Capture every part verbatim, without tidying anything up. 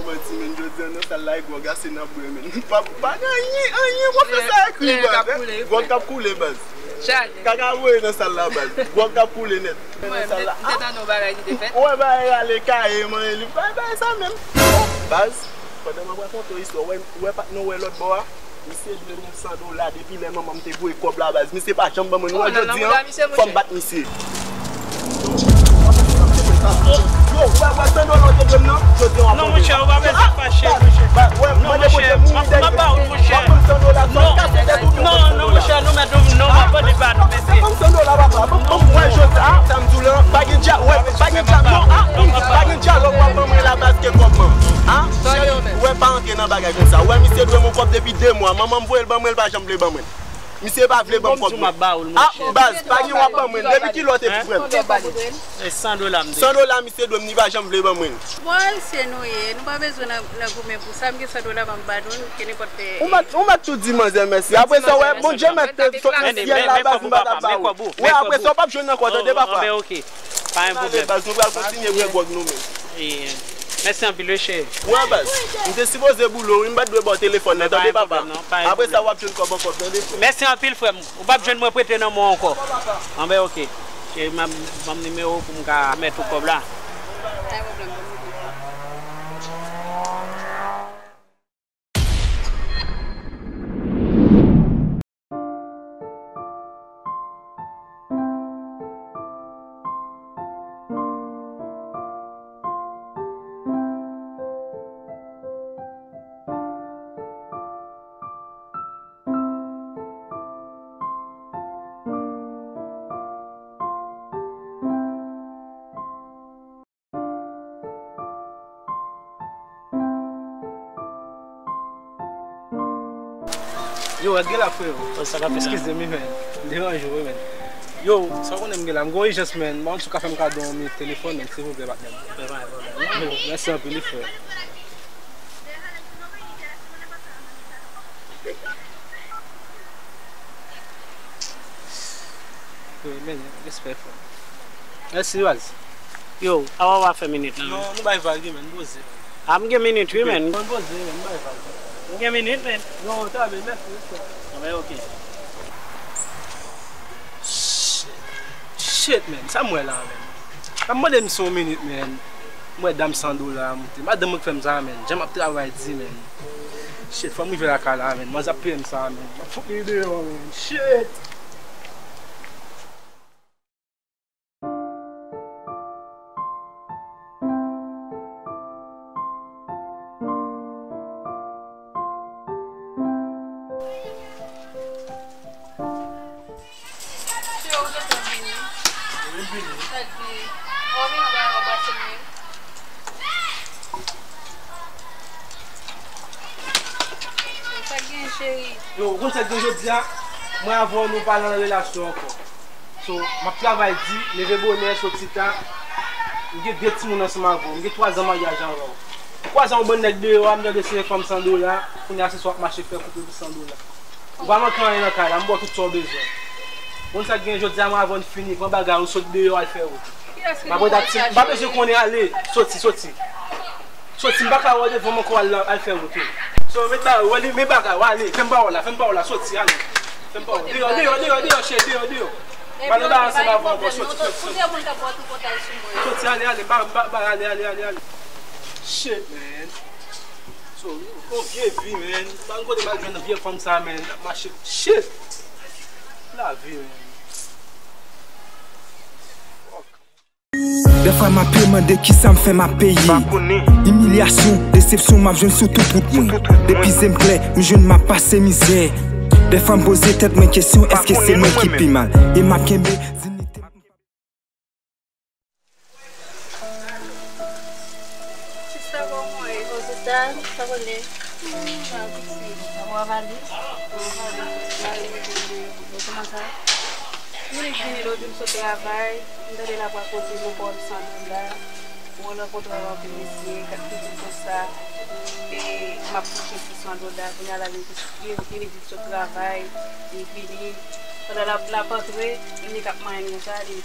Manti, men, jodi a nan sal la, e gwòg ase n ap bwè, men. Pa, pa gen anyen, anyen pwofesè a ekri, baz. Gwòg k ap koule, baz. Kaka voye nan sal la, baz. Gwòg k ap koule nèt. Nan sal la. Ou wè bagay rale kaye, manyen liv, pa bagay sa menm. Baz, pandan m ap rakonte w istwa, ou wè, ou wè patnè w wè lòt bò a? Misye dwe m san dola depi lè manman m te voye kòb la, baz. Misye pa janm ban mwen. Nou wè jodi a, fò m bat misye. Yo, wè, wè, san dola w te dwe m nan, jodi a w ap... Non, monchè, ou pa bezwen fache, monchè. Wè, mande Bondye mouri dèyè. M ap ba ou l, monchè. W ap ban m san dola, w ap kase tèt ou tou. Non, non, monchè, nou mèt nou, non, w ap pale ba nou, mesye. Ban m san dola, papa. Ban m, ban m, wè, jodi a, sa m di w la, pa gen dya-, wè, pa gen dya-, non, a, pa gen dyalòg w ap ban mwen la, baz, ke kòb mwen. A, cheri, wè, pa antre nan bagay konsa. Wè, misye dwe m yon kòb depi de mwa. Manman m voye l ban mwen, l pa janm vle ban mwen. Misye pa vle ban m kòb mwen. A, baz, pa gen w ap ban mwen. Depi kilè w te pou frè m? E san dola m dwe. San dola misye dwe m, li pa janm vle ban mwen. Bon, ayisyen nou ye, nou pa bezwen nan, nan goumen pou sa. M gen san dola, ban m ba nou, ke nenpòt lè. Ou mèt, ou mèt tou di manzè mèsi. Apre sa, wè, Bondye mèt te sot nan syèl la, baz, m pa t ap ba ou. Wè, apre sa, w p ap jwenn ankò, tande, papa. Pa gen pwoblèm. Baz, nou pral kontinye bwè gwòg nou menm. Mèsi anpil, wi, cheri. Wè, baz, m te sipoze boule w, wi, m pa t dwe ba w telefòn nan, tande, papa. Apre sa, w ap jwenn kòb ankò, tande. Mèsi anpil, frè m. Ou p ap jwenn mwen prete nan men w ankò. Anben, oke. Cheri, m ap ban m nimewo w pou m ka mèt ou kòb la. Yo, rèd gen la, frero. Eskize m, wi, men. M deranje w, wi, men. Yo, sa w konnen m gen la. M gen yon ijans, men. M pa konn si w ka fè m kado yon minit telefòn, men, silvouplè, patnè m. Yo, mèsi anpil, wi, frè. Wi, men, respè, frè. Mèsi, baz. Yo, awa w a fè minit lan. Non, nou bay vag, wi, men, poze. A, m gen minit, wi, men. Bon, poze, men, nou bay vag. M gen minit, men. Non, ta byen, mèsi, respè. Anben, oke. Shit, shit, men, sa m wè la, men. Sa m mande m se yon minit, men. M wè dam san dola a moute. Madanm mwen k fè m sa, men. Jan m ap travay di, men. Shit, fò m rive lakay la, men. Manzè ap peye m sa, men. M ap fout li deyò, men. Shit! Cheri, ou gentan vini? Wi, m vini. Sa k gen? Ou vin bay yon brase men? Sa k gen, cheri? Yo, ou konn sa k gen jodi a? Mwen avè w, nou pa nan relasyon ankò. So, m ap travay di, leve bonè, soti ta. M gen de timoun ansanm avè w. M gen twa zan maryaj anvan w. Twa zan yon bann nèg deyò a, m tande se fanm san dola. Kounye a se sa w ap mache fè koupe pou san dola. Ou pa manke anyen nan kay la, m ba w tout sa w bezwen. Konn sa k gen jodi a, mwen avè w n fini, pran bagay ou sot deyò al fè wout. M pa bezwen konnen, ale, soti, soti. Soti, m pa ka wè w devan m ankò, al, al fè wout ou. So, met bagay ou, ale, met bagay ou, ale, fè m ba w la, fè m ba w la, soti, ale. Fè m ba w, deyò, deyò, deyò, deyò, cheri, deyò, deyò. M pa nan bagay ansanm avè w ankò, soti, soti, soti. Soti, ale, ale, ba, ba, ba, ale, ale, ale, ale. Shit, man. So, yon vye vi, man. Pa gen kote m al jwenn vye fanm sa, man. N ap mache. Shit! Lavi, man. Dèfwa m ape mande kisa m fè m ap peye. Imilyasyon, desepsyon m ap jwenn sou tout wout mwen. Depi zye m klè, m jwenn m ap pase mizè. Dèfwa m poze tèt mwen kesyon, èske se mwen ki pi mal? E m ap kenbe diyite m. Sista, kòman w ye? Bon, sista, sa w konnen? Sa pitit. Sa w avale? Mwen avale. Mari m te di, yo kòmanse. Mwen vini la, ou di m sot travay. M tande l ap rakonte m yon pwoblèm san dola. Mwen rankontre avèk yon mesye k ap di m konsa, e, m ap touche sou san dola. Kounye a la, vin, vin, vin di l sot travay. Li vini. Pandan l ap, l ap antre, li k ap manyen m konsa, li,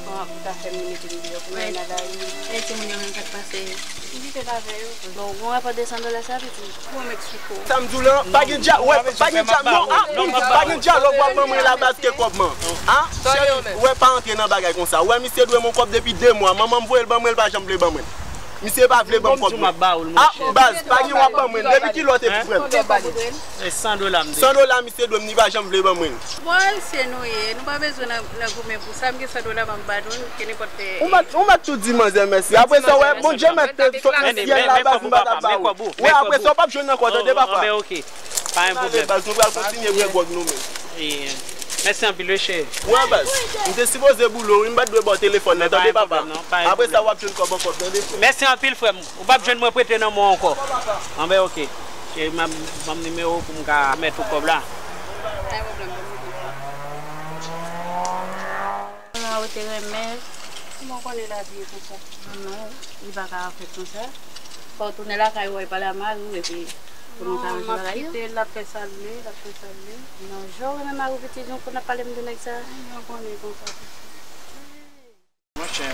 bon, li ka fè m mete m deyò pou m al nan lari. E timoun yo menm, sa k pase yo? Li kite l avè yo. Bon, ou gon rapò de san dola sa, pitit? Bon, mèt sou kou. Sa m di w lan, pa gen dya-, wè, pa gen dya-, non, ah, pa gen dyalòg w ap ban mwen la, baz, ke kòb man. Ah, cheri, wè, pa antre nan bagay konsa. Wè, misye dwe m yon kòb depi de mwa. Manman m voye l ban mwen, l pa janm vle ban mwen. Misye pa vle ban m kòb mwen. Ah, baz, pa gen w ap ban mwen. Depi kilè w te pou frè m? E san dola m te. San dola misye dwe m, li pa janm vle ban mwen. Bon, se nou ye. Nou pa bezwen nan, nan goumen pou sa. M gen san dola, m ap ba nou, ke nenpòt. Ou mèt, ou mèt tou di manzè mèsi. Apre sa, wè, Bondye mèt te sot nan syèl la, baz, m pa t ap ba ou. Wè, apre sa, ou p ap jwenn ankò, tande, papa. Anben, oke. Pa gen pwoblèm. Baz, nou pral kontinye bwè gwòg nou menm. Mèsi anpil, wi, cheri. Wè, baz, m te sipoze boule w, wi, m pa t dwe ba w telefòn nan, tande, papa. Apre sa, w ap jwenn kòb ankò, tande, frè. Mèsi anpil, frè m. Ou p ap jwenn mwen prete nan men w ankò. Anben, oke. Cheri, m ap ban m nimewo w pou m ka mèt ou kòb la. Pa gen pwoblèm, ban m nimewo w. Kòman ou te renmen? Kòman w konnen lavi e konsa? Non, li pa ka fèt konsa. Fò w tounen lakay ou al pale a mari w epi pou nou ka ranje bagay yo. Non, m ap kite l, l ap fè sa l vle, l ap fè sa l vle. Non, jan w renmen mari w, pitit, jan w konn ap pale m de nèg sa. Mwen konnen konsa. Monchè,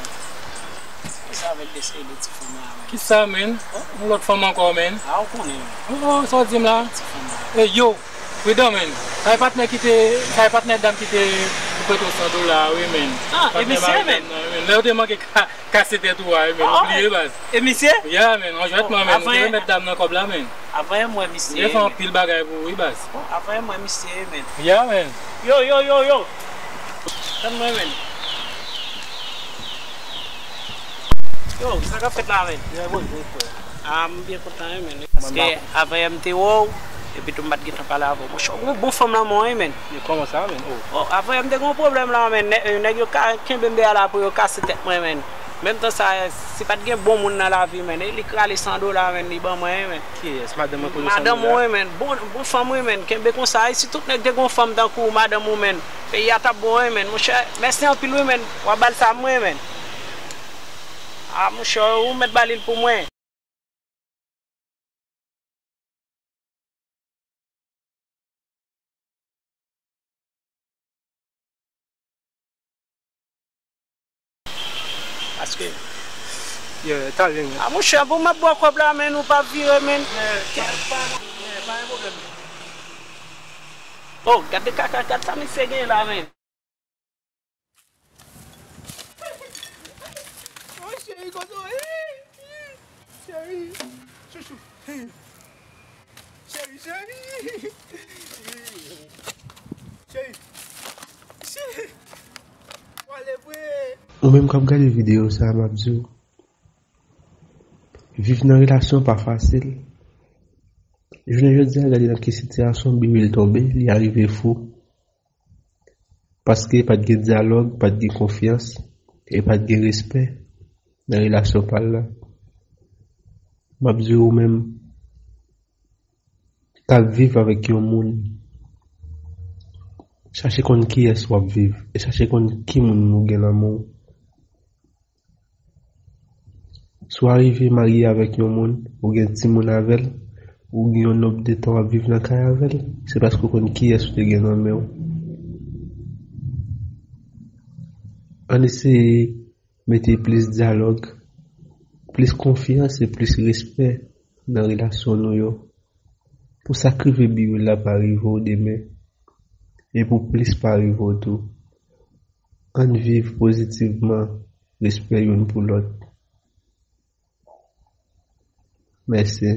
kisa avèk de seri de ti fanm la, men? Kisa, men? Yon lòt fanm ankò, men? A, ou konnen, men. Oh, oh, sa w di m la? Ti fanm la. Ey, yo, pridan, men. Sa e patnè ki te, sa e patnè dam ki te prete w san dola, wi, men. Ah, e misye, men? Lè yo te manke ka-, kase tèt ou a, wi, men. Ou bliye, baz. E misye? Yeah, men, an jwètman, men. Ou te remèt dam nan kòb la, men. Avan yè m wè misye. Misye fè anpil bagay pou ou, wi, baz. Bon, avan yè m wè misye, men. Yeah, men. Yo, yo, yo, yo. Tann mwen, men. Yo, sa k ap fèt la, men? Byen, byen, byen, frè. Ah, m byen kontan, wi, men. Paske avan yè m te wè w, epi tou m pa t gentan pale avè w. Monchè, ou gon bon fanm nan men w, wi, men. E kòman sa, men? Oh. Oh, avan yè m te gon pwoblèm la, men. Nè-, nèg yo ka kenbe m dèyè la pou yo kase tèt mwen, men. Menm tan sa, si pa t gen bon moun nan lavi, men, e li k rale san dola, men, li ban mwen, men. Kiyès? Madanm mwen poze san dola? Madanm mwen, men. Bon, bon fanm, wi, men. Kenbe konsa, e si tout nèg te gon fanm tankou w, madanm ou, men. Peyi a t ap bon, wi, men. Monchè, mèsi anpil, wi, men. W ap ba l sa m, wi, men. Ah, monchè, ou mèt ba li l pou mwen. Paske. Yeah, talè, men. Ah, monchè, bon, m ap bwè kòb la, men, ou pa vire, men. Oh, gade kaka, gade sa misye gen la, men. Oh, cheri, kote w ye? Cheri, chouchou. Cheri, cheri. Cheri. Cheri. Ou ale vre. Ou menm k ap gade videyo sa a, m ap di w, viv nan relasyon pa fasil. Jounen jodi a, gade nan ki sitiyasyon Biwil tonbe, li arive fou. Paske pa t gen dyalòg, pa t gen konfyans, e pa t gen respè nan relasyon pa l la. M ap di w, ou menm k ap viv avèk yon moun, chache konn kiyès w ap viv, e chache konn ki moun ou gen nan men w. Si w arive marye avèk yon moun, ou gen timoun avè l, ou gen yon nonb de tan w ap viv nan kay avè l, se paske w konn kiyès ou te gen nan men w. Ann eseye mete plis dyalòg, plis konfyans e plis respè nan relasyon nou yo, pou sa k rive Biwil la pa rive w demen, e pou plis pa rive w tou. Ann viv pozitivman, respè youn pou lòt. Mèsi.